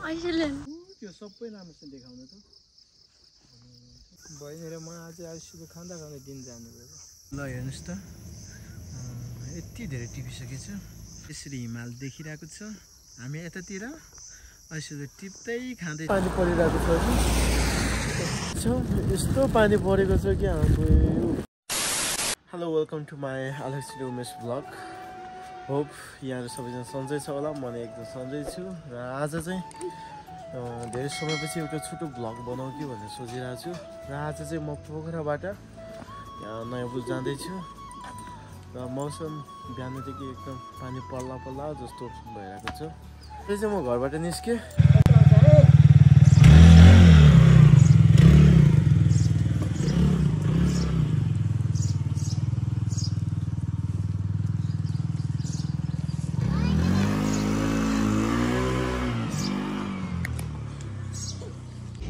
Island त्यो सबै राम्रोसँग देखाउनु त बहिनी र म आज आइसुको खाँदा खाँदै दिन जानुभयो ल हेर्नुहोस् त यति धेरै टिपिसकेछ यसरी हिमाल देखिरहेको छ हामी यतातिर आइसुले टिप्दै खाँदै पानी परिरहेको छ यस्तो पानी परेको छ कि हाम्रो hello welcome to my Alex Umesh blog hope यहाँहरू सबैजना सन्चै छ होला म एकदम सन्चै छु र आज चाहिँ धेरै समयपछि एउटा छोटो भ्लग बनाऊ कि भनेर सोचिरहेको छु र आज चाहिँ म पोखराबाट यहाँ नयाँपुर जाँदैछु र मौसम बिहानदेखि एकदम पानी पल्ला पल्ला जस्तो भइरहेको छ त्यो चाहिँ म घरबाट निस्केँ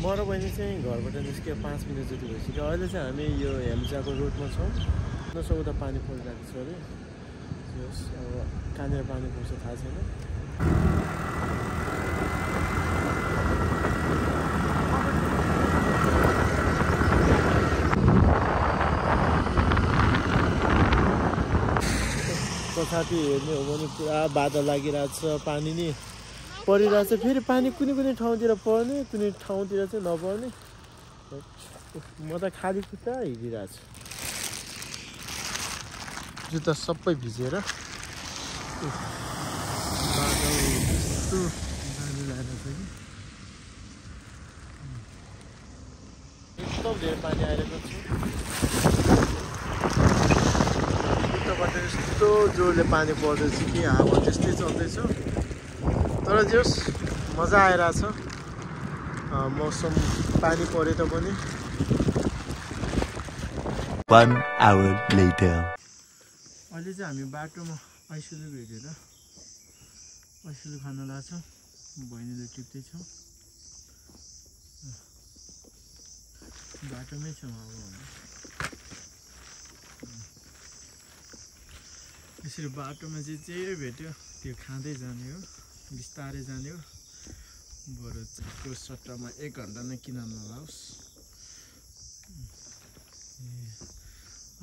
म र बहिनी चाहिँ घरबाट निस्क्यो 5 मिनट जति भइसक्यो अहिले चाहिँ हामी यो हेम्जाको रोडमा छौँ नसक्दा पानी परिरहेको छ अरे अब कहाँनिर पानी पर्छ थाहा छैन तथापि हेर्ने हो भने पुरा बादल लागिरहेको छ पानी नि परिरहेछ फेरि पानी कुनै ठाउँतिर पर्ने कुनै ठाउँतिर चाहिँ नपर्ने म त खाली खुट्टा हिँडिरहेको छु जुत्ता सबै भिजेर बादल यस्तो पानी लागेको छ कि एकदम धेरै पानी आइरहेको छ जुत्ताबाट यस्तो जोडले पानी पर्दैछ कि हावा त्यस्तै चल्दैछ तर जस मजा आइरहेछ मौसम पानी परे तापनि 1 hour later अहिले चाहिँ हामी बाटोमा आइसुलु भेटेर आइसुलु खान लाग्छौँ बहिनीले टिप्दैछौँ बाटोमै छौँ अब यसरी बाटोमा चाहिँ जे भेट्यो त्यो खाँदै जाने हो बिस्तारै जाने हो बरु त्यो सट्टामा 1 घन्टा नै किन नलाओस्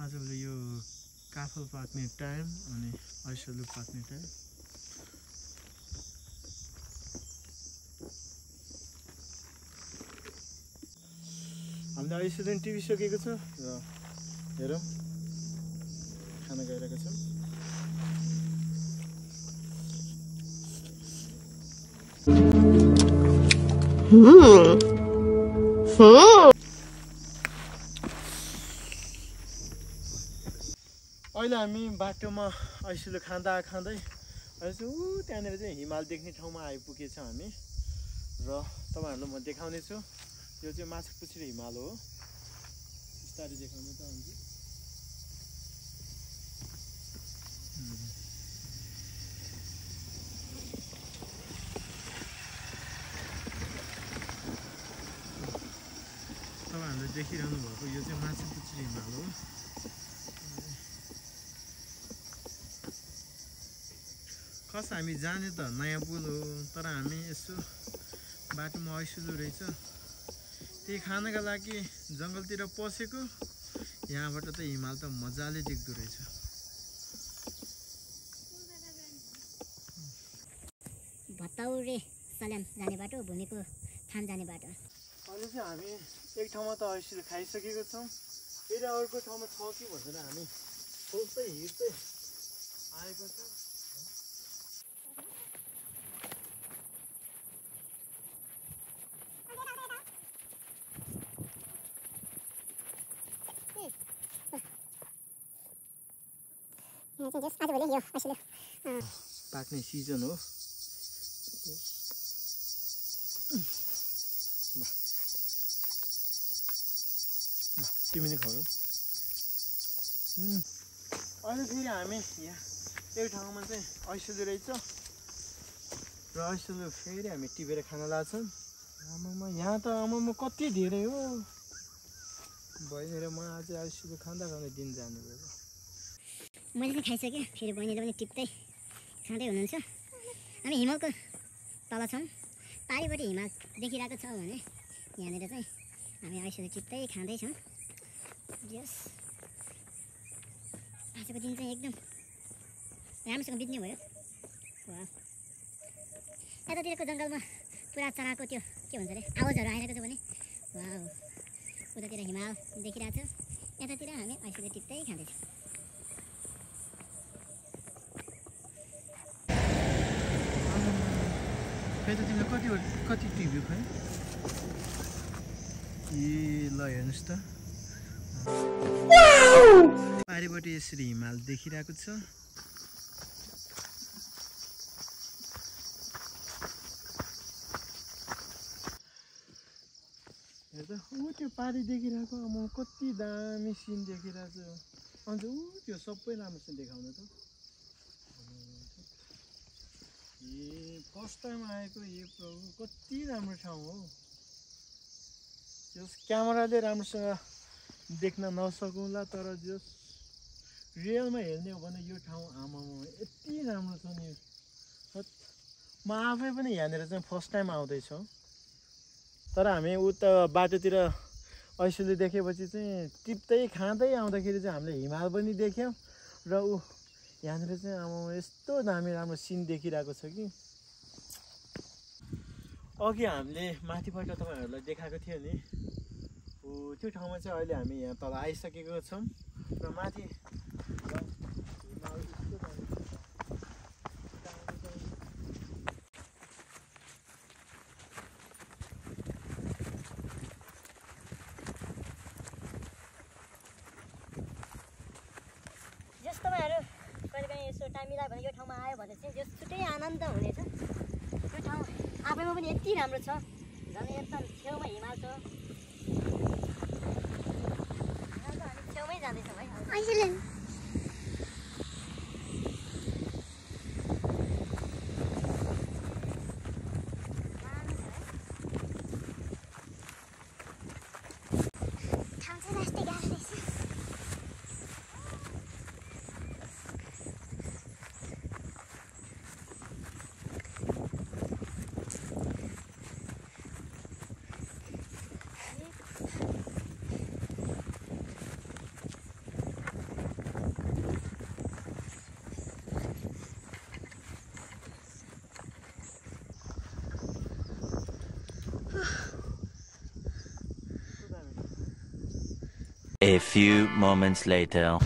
आजकल यो काफल पाक्ने टाइम अनि ऐसलु पाक्ने टाइम हामीले ऐसलु टिपिसकेको छ र हेरौँ खाना गइरहेको छौँ अहिले हामी बाटोमा ऐसुले खाँदा खाँदै अहिले चाहिँ त्यहाँनिर चाहिँ हिमाल देख्ने ठाउँमा आइपुगेछ हामी र तपाईँहरूलाई म देखाउने छु यो चाहिँ माछापुच्छ्रे हिमाल हो बिस्तारै देखाउनु त हुन्छ तपाईँहरूले देखिरहनु भएको यो चाहिँ माछापुच्छ्रे हिमाल हो कस हामी जाने त नयाँ पुल हो तर हामी यसो बाटोमा ऐसुलु रहेछ त्यही खानका लागि जङ्गलतिर पसेको यहाँबाट त हिमाल त मजाले देख्दो रहेछ भत्ताउरे सल्याम जाने बाटो भूमिको थान जाने बाटो अहिले चाहिँ हामी एक ठाउँमा त ऐसुलु खाइसकेको छौँ फेरि अर्को ठाउँमा छ कि भनेर हामी खोज्दै हिँड्दै आएको छौँ पाक्ने सिजन हो तिमी नै खाऊ अहिले फेरि हामी यहाँ एक ठाउँमा चाहिँ ऐसुलु रहेछ र ऐसुलु फेरि हामी टिपेर खान लाग्छौँ आमामा यहाँ त आमामा कति धेरै हो बहिनी र म आज ऐसुलु खाँदा खाँदै दिन जानुभयो मैले चाहिँ खाइसकेँ फेरि बहिनीले पनि टिप्दै खाँदै हुनुहुन्छ हामी हिमालको तल छौँ पारिपट्टि हिमाल देखिरहेको छ भने यहाँनिर चाहिँ हामी आइसकेर टिप्दै खाँदैछौँ। जस आजको दिन चाहिँ एकदम राम्रोसँग बित्ने भयो। यतातिरको जङ्गलमा पुरा चराको त्यो के भन्छ अरे आवाजहरू आइरहेको छ भने वाउ, उतातिर हिमाल देखिरहेको छ, यतातिर हामी आइसकेर टिप्दै खाँदैछौँ। खै त तिमीलाई कति टिप्यो खै? ए ल हेर्नुहोस् त, पारिपट्टि यसरी हिमाल देखिरहेको छ। हेर्दा त्यो पारी देखिरहेको, म कति दामी सिन देखिरहेको छु। अन्त त्यो सबै राम्रोसँग देखाउनु त। फर्स्ट टाइम आएको, ए प्रभु कति राम्रो ठाउँ हो। जस क्यामेराले राम्रोसँग देख्न नसकौँला, तर जस रियलमा हेर्ने हो भने यो ठाउँ आमामा यति राम्रो छ नि। म आफै पनि यहाँनिर चाहिँ फर्स्ट टाइम आउँदैछु, तर हामी उता बाटोतिर ऐसुली देखेपछि चाहिँ टिप्दै खाँदै आउँदाखेरि चाहिँ हामीले हिमाल पनि देख्यौँ र यहाँनिर चाहिँ आमामा यस्तो दामी राम्रो सिन देखिरहेको छ कि। अघि हामीले माथिबाट तपाईँहरूलाई देखाएको थियो नि, त्यो ठाउँमा चाहिँ अहिले हामी यहाँ तल आइसकेको छौँ र माथि जस तपाईँहरू कहिलेकाहीँ यसो टाइम मिलायो भने यो ठाउँमा आयो भने चाहिँ जस छुट्टै आनन्द हुनेछ। यो ठाउँ आफैमा पनि यति राम्रो छ, झन् यता छेउमा हिमाल छ। हामी छेउमै जाँदैछौँ है। A few moments later.